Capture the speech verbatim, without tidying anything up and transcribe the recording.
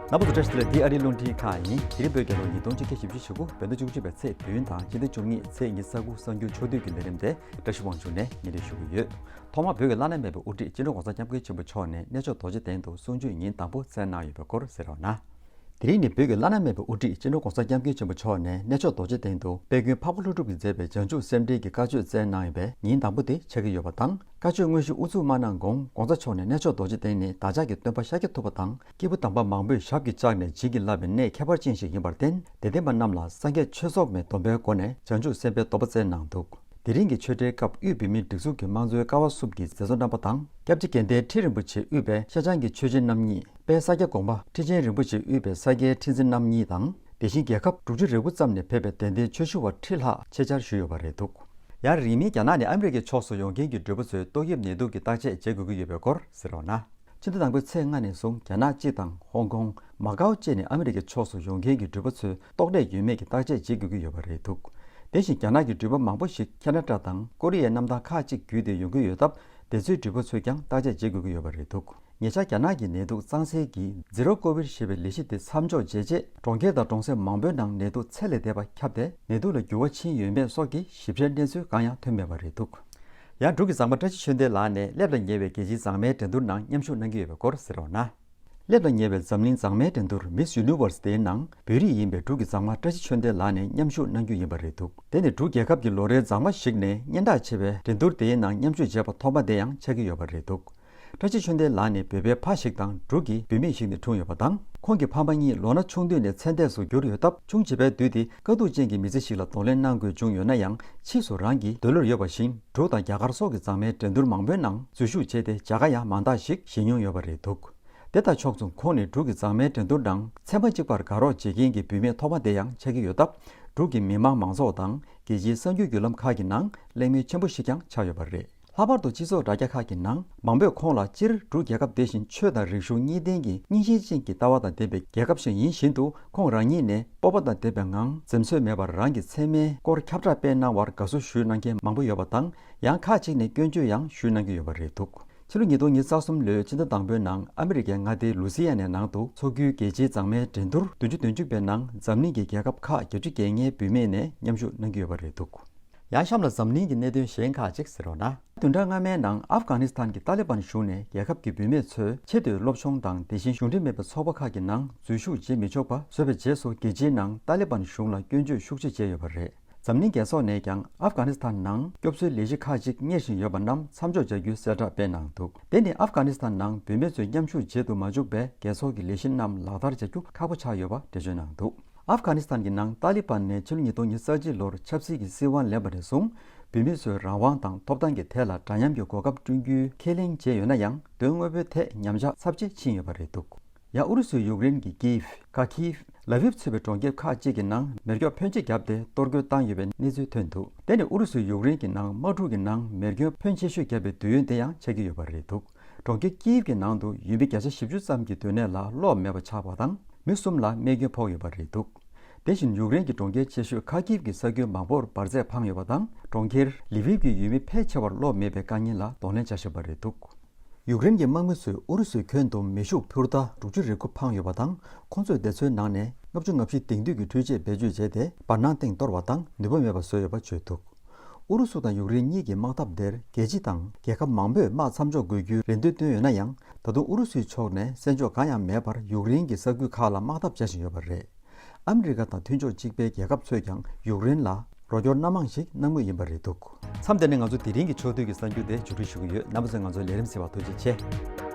རྣམ་པ་ཚོ་བཀྲ་ཤིས་བདེ་ལེགས། འདི་ཨ་རིའི་རླུང་འཕྲིན་ཁང་ཡིན། དེ་རིང་བོད་རྒྱལ་ལོ་ཉིས་སྟོང་ཆིག་བརྒྱ་བཞི་བཅུ་ཞེ་དགུ། བོད་ཟླ་བཅུ་གཅིག་པའི་ཚེས་བདུན་དང་སྤྱི་ཟླ་བཅུ་གཉིས་ཚེས་ཉི་ཤུ་རྩ་དགུ་གསར་འགྱུར་ཕྱོགས་བསྡུས་ཀྱི་ལས་རིམ་དེ་བཀྲ་ཤིས་དབང་ཕྱུག་ནས་སྙན་སྒྲོན་ཞུ་གི་ཡོད། ཐོག་མར་བོད་ཀྱི་བླ་ན་མེད་པའི་དབུ་ཁྲིད་སྤྱི་ནོར་༸གོང་ས་༸སྐྱབས་མགོན་ཆེན་པོ་མཆོག་ནས་གནས་མཆོག་རྡོ་རྗེ་གདན་དུ་གསུང་ཆོས་ཉིན་དང་པོ་སྩལ་གནང་ཡོད་པའི་སྐོར་གསན་རོགས་གནང་། དེ་རིང་ནི་བོད་ཀྱི་བླ་ན་མེད་པའི་དབུ་ཁྲིད་སྤྱི་ནོར་༸གོང་ས་༸སྐྱབས་མགོན་ཆེན་པོ་མཆོག་ནས་གནས་མཆོག་རྡོ་རྗེ་གདན་དུ་དཔལ་མགོན་ལྷོ་སྒྲུབ་ཀྱིས་མཛད་པའི་བྱང་ཆུབ་སེམས་འགྲེལ་གྱི་བཀའ་ཆོས་སྩལ་གནང་ཡོད་པའི་ཉིན་དང་པོ་དེ་ཆགས་ཀྱི་ཡོད་པ་དང་། བཀའ་ཆོས་དངོས་གཞི་དབུ་འཛུགས་མ་གནང་གོང་༸གོང་ས་མཆོག་ནས་གནས་མཆོག་རྡོ་རྗེ་གདན་ནས་བདག་ཅག་གི་སྟོན་པ་ཤཱཀྱ་ཐུབ་པ་དང་སྐྱེས་བུ་དམ་པ་མང་པོས་ཞབས་ཀྱིས་བཅགས་ནས་བྱིན་གྱིས་བརླབས་པའི་གནས་ཁྱད་པར་ཅན་ཞིག་ཡིན་པར་བརྟེན། དད་ལྡན་པ་རྣམས་ལ་སངས་རྒྱས་ཆོས་ཚོགས་མའི་སྡོམ་པའི་སྒོ་ནས་བྱང་ཆུབ་སེམས་དཔའི་སྡོམ་པ་སྩལ་གནང་འདུག་དེ་རིང་གི་ཆོས་འབྲེལ་སྐབས་དབུས་བོད་མིའི་སྒྲིག་འཛུགས་ཀྱི་དམངས་གཙོའི་ཀ་བ་གསུམ་གྱི་མཛད་གཙོ་རྣམ་པ་དང་། སྐྱབས་རྗེ་དགེ་ལྡན་ཁྲི་རིན་པོ་ཆེ་དབུས་པའི་ཤར་བྱང་གི་ཆོས་རྗེ་རྣམ་གཉིས། དཔལ་ས་སྐྱ་གོང་མ་ཁྲི་ཆེན་རིན་པོ་ཆེ་དབུས་པའི་ས་སྐྱའི་ཁྲི་འཛིན་རྣམ་གཉིས་དང་། དེ་བཞིན་རྒྱལ་ཁབ་དྲུག་ཅུ་རེ་དགུ་ཙམ་ནས་ཕེབས་པའི་དད་ལྡན་ཆོས་ཞུ་བ་ཁྲི་ལྷག་ཆེད་བཅར་ཞུས་ཡོད་པ་རེད་འདུག་ཡང་རིང་མིན་རྒྱ་ནག་ནས་ཨ་མི་རི་ཀའི་ཕྱོགས་སུ་ཡོང་མཁན་གྱི་འགྲུལ་པ་ཚོའི་ཏོག་དབྱིབས་ནད་དུག་གི་བརྟག་དཔྱད་བྱེད་དགོས་ཀྱི་ཡོད་པའི་སྐོར་གསན་རོགས་གནང་། ཕྱི་ཟླ་དང་པོའི་ཚེས་ལྔ་ནས་བཟུང་རྒྱ་ནག་སྤྱི་དང་ཧོང་ཀོང་། མ་ཀའོ་བཅས་ནས་ཨ་མི་རི་ཀའི་ཕྱོགས་སུ་ཡོང་མཁན་གྱི་འགྲུལ་པ་ཚོའི་ཏོག་ནད་ཡོད་མེད་ཀྱི་བརྟག་དཔྱད་བྱེད་དགོས་ཀྱི་ཡོད་པ་རེད་འདུག་དེ་བཞིན་རྒྱ་ནག་གི་འགྲུལ་པ་མང་པོ་ཞིག་ཁ་ན་ཌ་དང་ཀོ་རི་ཡའི་གནམ་ཐང་ཁག་ཅིག་བརྒྱུད་དེ་ཡོང་གི་ཡོད་སྟབས། དེ་ཚོའི་འགྲུལ་པ་ཚོས་ཀྱང་བརྟག་དཔྱད་བྱེད་དགོས་ཀྱི་ཡོད་པ་རེད་འདུག་ཉེ་ཆར་རྒྱ་ནག་གི་ནད་དུག་གཙང་སེལ་གྱི་Zero Covid ཞེས་པའི་ལས་གཞི་དེ་མཚམས་འཇོག་བྱས་རྗེས། གྲོང་ཁྱེར་དང་གྲོང་གསེབ་མང་པོའི་ནང་ནད་དུག་ཚད་ལས་འདས་པ་ཁྱབ་སྟེ། ནད་དུག་ལ་འགྱུར་བ་ཕྱིན་ཡོད་མེད་སོགས་ཀྱི་ཞིབ་ཕྲའི་གནས་ཚུལ་གང་ཡང་ཐོན་མེད་པ་རེད་འདུག་ཡང་འབྲུག་གི་མཛངས་མ་བཀྲ་ཤིས་ཆོས་ལྡན་ལགས་ནས་སླེབས་ལ་ཉེ་བའི་རྒྱལ་སྤྱིའི་མཛངས་མའི་འགྲན་བསྡུར་ནང་མཉམ་ཞུགས་གནང་གི་ཡོད་པའི་སྐོར་གསན་རོགས་གནང་། སླེབས་ལ་ཉེ་བའི་འཛམ་གླིང་མཛངས་མའི་འགྲན་བསྡུར་Miss Universe དེའི་ནང་བོད་རིགས་ཡིན་པའི་འབྲུག་གི་མཛངས་མ་བཀྲ་ཤིས་ཆོས་ལྡན་ལགས་ནས་མཉམ་ཞུགས་གནང་རྒྱུ་ཡིན་པ་རེད་འདུག་དེ་ནི་འབྲུག་རྒྱལ་ཁབ་ཀྱི་ལོ་རེའི་མཛངས་མ་ཞིག་ནས་སྙན་གྲགས་ཆེ་བའི་འགྲན་བསྡུར་དེའི་ནང་མཉམ་ཞུགས་བྱས་པ་ཐོག་མ་དེ་ཡང་ཆགས་ཀྱི་ཡོད་པ་རེད་འདུག་བཀྲ་ཤིས་ཆོས་ལྡན་ལགས་ནི་བོད་པའི་ཕ་ཞིག་དང་འབྲུག་གི་བུད་མེད་ཞིག་ནས་འཁྲུངས་ཡོད་པ་དང་། ཁོང་གི་ཕ་མ་གཉིས་ལོ་ན་ཆུང་དུས་ནས་ཚེ་འདས་སུ་གྱུར་ཡོད་སྟབས། ཆུང་བྱིས་པའི་དུས་དེ་དཀའ་སྡུག་ཅན་གྱི་མི་ཚེ་ཞིག་ལ་གདོང་ལེན་གནང་དགོས་བྱུང་ཡོད་ན་ཡང་། ཕྱིས་སུ་རང་གི་འདོད་བློར་ཡོད་པ་བཞིན་འབྲུག་དང་རྒྱ་གར་སོགས་ཀྱི་མཛངས་མའི་འགྲན་བསྡུར་མང་པོའི་ནང་འཛུལ་ཞུགས་བྱས་ཏེ། བྱ་དགའ་ཡང་མང་དག་ཞིག་བཞེས་མྱོང་ཡོད་པ་རེད་འདུག་དེ་དང་ཕྱོགས་མཚུངས་ཁོང་ནི་འབྲུག་གི་མཛངས་མའི་འགྲན་བསྡུར་ནང་ཚན་པ་གཅིག་པར་དགའ་རོགས་བྱེད་མཁན་གྱི་བུད་མེད་ཐོག་མ་དེ་ཡང་ཆགས་ཀྱི་ཡོད་སྟབས། འབྲུག་གི་མི་དམངས་མང་ཚོགས་དང་རྒྱལ་སྤྱིའི་གསར་འགྱུར་བརྒྱུད་ལམ་ཁག་གི་ནང་གླེང་མོལ་ཆེན་པོ་ཞིག་ཀྱང་ཆགས་ཡོད་པ་རེད། ལྷག་པར་དུ་སྤྱི་ཚོགས་དྲ་རྒྱ་ཁག་གི་ནང་མང་པོས་ཁོང་ལ་སྤྱིར་འབྲུག་རྒྱལ་ཁབ་དེ་བཞིན་ཆོས་དང་རིག་གཞུང་གཉིས་ལྡན་གྱི་རྙིང་ཞེན་ཅན་གྱི་ལྟ་བ་དང་ལྡན་པའི་རྒྱལ་ཁབ་ཞིག་ཡིན་བཞིན་དུ། ཁོང་རང་ཉིད་ནས་སྤོབས་པ་དང་ལྡན་པའི་ངང་འཛེམ་ཟོན་མེད་པར་རང་གི་མཚན་སྨད་སྐོར་ཁྱབ་བསྒྲགས་སྤེལ་གནང་བར་དགའ་བསུ་ཞུས་གནང་མཁན་མང་པོ་ཡོད་པ་དང་། ཡང་ཁག་ཅིག་ནས་སྐྱོན་བརྗོད་ཡང་ཞུས་གནང་གི་ཡོད་པ་རེད་འདུག་ཕྱི་ལོ་ཉིས་སྟོང་ཉི་ཤུ་རྩ་གསུམ་ལོའི་ཕྱི་ཟླ་དང་པོའི་ནང་ཨ་མི་རི་ཀའི་མངའ་སྡེ་ལུ་སི་ཡ་ནའི་ནང་དུ་འཚོགས་རྒྱུའི་རྒྱལ་སྤྱིའི་མཛངས་མའི་འགྲན་བསྡུར་བདུན་ཅུ་དོན་གཅིག་པའི་ནང་འཛམ་གླིང་གི་རྒྱལ་ཁབ་ཁག་བརྒྱད་ཅུ་གྱ་ལྔའི་བུད་མེད་ནས་མཉམ་ཞུགས་གནང་གི་ཡོད་པ་རེད་འདུག་ཡང་གཤམ་ལ་འཛམ་གླིང་གི་གནད་དོན་གཞན་ཁག་ཅིག་གསན་རོགས་གནང་། བདུན་ཕྲག་སྔ་མའི་ནང་ཨབ་གྷ་ནི་སི་ཐན་གྱི་ཏཱ་ལི་བན་གཞུང་ནས་རྒྱལ་ཁབ་ཀྱི་བུད་མེད་ཚོས་ཆེས་མཐོའི་སློབ་སྦྱོང་དང་། དེ་བཞིན་གཞུང་འབྲེལ་མེད་པའི་ཚོགས་པ་ཁག་གི་ནང་འཛུལ་ཞུགས་བྱེད་མི་ཆོག་པ་བཟོས་པའི་རྗེས་སུ། རྒྱལ་སྤྱིའི་ནང་ཏཱ་ལི་བན་གཞུང་ལ་སྐྱོན་བརྗོད་ཤུགས་ཆེ་བྱས་ཡོད་པ་རེད། འཛམ་གླིང་རྒྱལ་ཚོགས་ནས་ཀྱང་ཨབ་གྷ་ནི་སི་ཐན་ནང་སྐྱོབ་གསོའི་ལས་གཞི་ཁག་ཅིག་གཉེར་བཞིན་ཡོད་པ་རྣམས་མཚམས་འཇོག་བྱ་རྒྱུའི་གསལ་བསྒྲགས་སྤེལ་གནང་འདུག་དེ་ནི་ཨབ་གྷ་ནི་སི་ཐན་ནང་བུད་མེད་ཚོས་མཉམ་ཞུགས་བྱེད་དུ་མ་བཅུག་པའི་རྒྱལ་ཚོགས་ཀྱི་ལས་གཞི་རྣམས་ལག་བསྟར་བྱ་རྒྱུ་ཁག་པོ་ཆགས་ཡོད་པ་འགྲེལ་བརྗོད་གནང་འདུག་ཨབ་གྷ་ནི་སི་ཐན་གྱི་ནང་ཏཱ་ལི་བན་ནས་ཕྱི་ལོ་ཉིས་སྟོང་ཉི་ཤུ་རྩ་གཅིག་ལོར་ཆབ་སྲིད་ཀྱི་སྲིད་དབང་ལེན་པ་ནས་བཟུང་། བུད་མེད་ཚོའི་རང་དབང་དང་ཐོབ་ཐང་གི་ཐད་ལ་འདྲ་མཉམ་གྱི་གོ་སྐབས་བསྐྲུན་རྒྱུའི་ཁས་ལེན་བྱས་ཡོད་ན་ཡང་། དོན་དངོས་པོའི་ཐད་ཉམས་ཆག་ཚབས་ཆེ་ཕྱིན་ཡོད་པ་རེད་འདུག་ཡང་ཨུ་རུ་སུས་ཡུཀ་རེན་གྱི་ཀིབ། ཁ་ཁིབ། ལ་བིབ་ཚུད་པའི་གྲོང་ཁྱེར་ཁག་ཅིག་གི་ནང་མེ་སྒྱོགས་ཕོན་ཆེ་བརྒྱབ་སྟེ་གཏོར་རྒོལ་བཏང་ཡོད་པའི་གནས་ཚུལ་ཐོན་འདུག་དེ་ནི་ཨུ་རུ་སུས་ཡུཀ་རེན་གྱི་ནང་དམག་འཁྲུག་གི་ནང་མེ་སྒྱོགས་ཕོན་ཆེ་ཤོས་བརྒྱབ་པའི་དུས་ཡུན་དེ་ཡང་ཆགས་ཀྱི་ཡོད་པ་རེད་འདུག་གྲོང་ཁྱེར་ཀིབ་ཀྱི་ནང་དུ་ཡུལ་མི་བརྒྱ་ཆ་བཞི་བཅུ་ཙམ་གྱི་སྡོད་གནས་ལ་གློག་མེད་པ་ཆགས་པ་དང་། མི་གསུམ་ལ་རྨས་སྐྱོན་ཕོག་ཡོད་པ་རེད་འདུག་དེ་བཞིན་ཡུཀ་རེན་གྱི་གྲོང་ཁྱེར་ཆེ་ཤོས་ཁ་ཁིབ་ཀྱི་ས་ཁུལ་མང་པོར་འབར་རྫས་འཕངས་ཡོད་པ་དང་། གྲོང་ཁྱེར་ལི་བིབ་ཀྱི་ཡུལ་མི་ཕལ་ཆེ་བར་གློག་མེད་པའི་དཀའ་ངལ་ལ་གདོང་ལེན་བྱ་བཞིན་པ་རེད་འདུག་ཡུཀ་རེན་གྱི་དམག་མི་ཚོས་ཨུ་རུ་སུའི་ཁྱོན་དུ་མེ་ཤུགས་འཕུར་མདའ་དྲུག་ཅུ་རེ་དགུ་འཕངས་ཡོད་པ་དང་། ཁོང་ཚོས་དེ་ཚོའི་ནང་ནས་ལྔ་བཅུ་ང་བཞི་དེང་དུས་ཀྱི་འཕྲུལ་ཆས་བེད་སྤྱོད་བྱས་ཏེ། བར་སྣང་སྟེང་གཏོར་བ་དང་ནུས་པ་མེད་པ་བཟོས་ཡོད་པ་བརྗོད་འདུག་ཨུ་རུ་སུ་དང་ཡུཀ་རེན་གཉིས་ཀྱི་དམག་འཐབ་དེར་རྒྱལ་སྤྱི་དང་རྒྱལ་ཁབ་མང་པོས་དམག་མཚམས་འཇོག་དགོས་རྒྱུའི་རེ་འདུན་བཏོན་ཡོད་ན་ཡང་། ད་དུང་ཨུ་རུ་སུའི་ཕྱོགས་ནས་གསན་འཇོག་གང་ཡང་མེད་པར། ཡུཀ་རེན་གྱི་ས་ཁུལ་ཁག་ལ་དམག་འཐབ་བྱ་བཞིན་ཡོད་པ་རེད། ཨ་མི་རི་ཀ་དང་མཐུན་ཕྱོགས་གཅིག་པའི་རྒྱལ་ཁབ་ཚོས་ཀྱང་ཡུཀ་རེན་ལ་རོགས་སྐྱོར་སྣ་མང་ཞིག་གནང་མུས་ཡིན་པ་རེད་འདུག་མཚམས་འདི་ནས་ང་ཚོ་དེ་རིང་གི་ཕྱོགས་བསྡུས་ཀྱི་གསར་འགྱུར་དེ་མཇུག་སྒྲིལ་ཞུ་གི་ཡོད། རྣམ་པ་ཚོས་ང་ཚོའི་ལས་རིམ་གསན་པར་ཐུགས་རྗེ་ཆེ།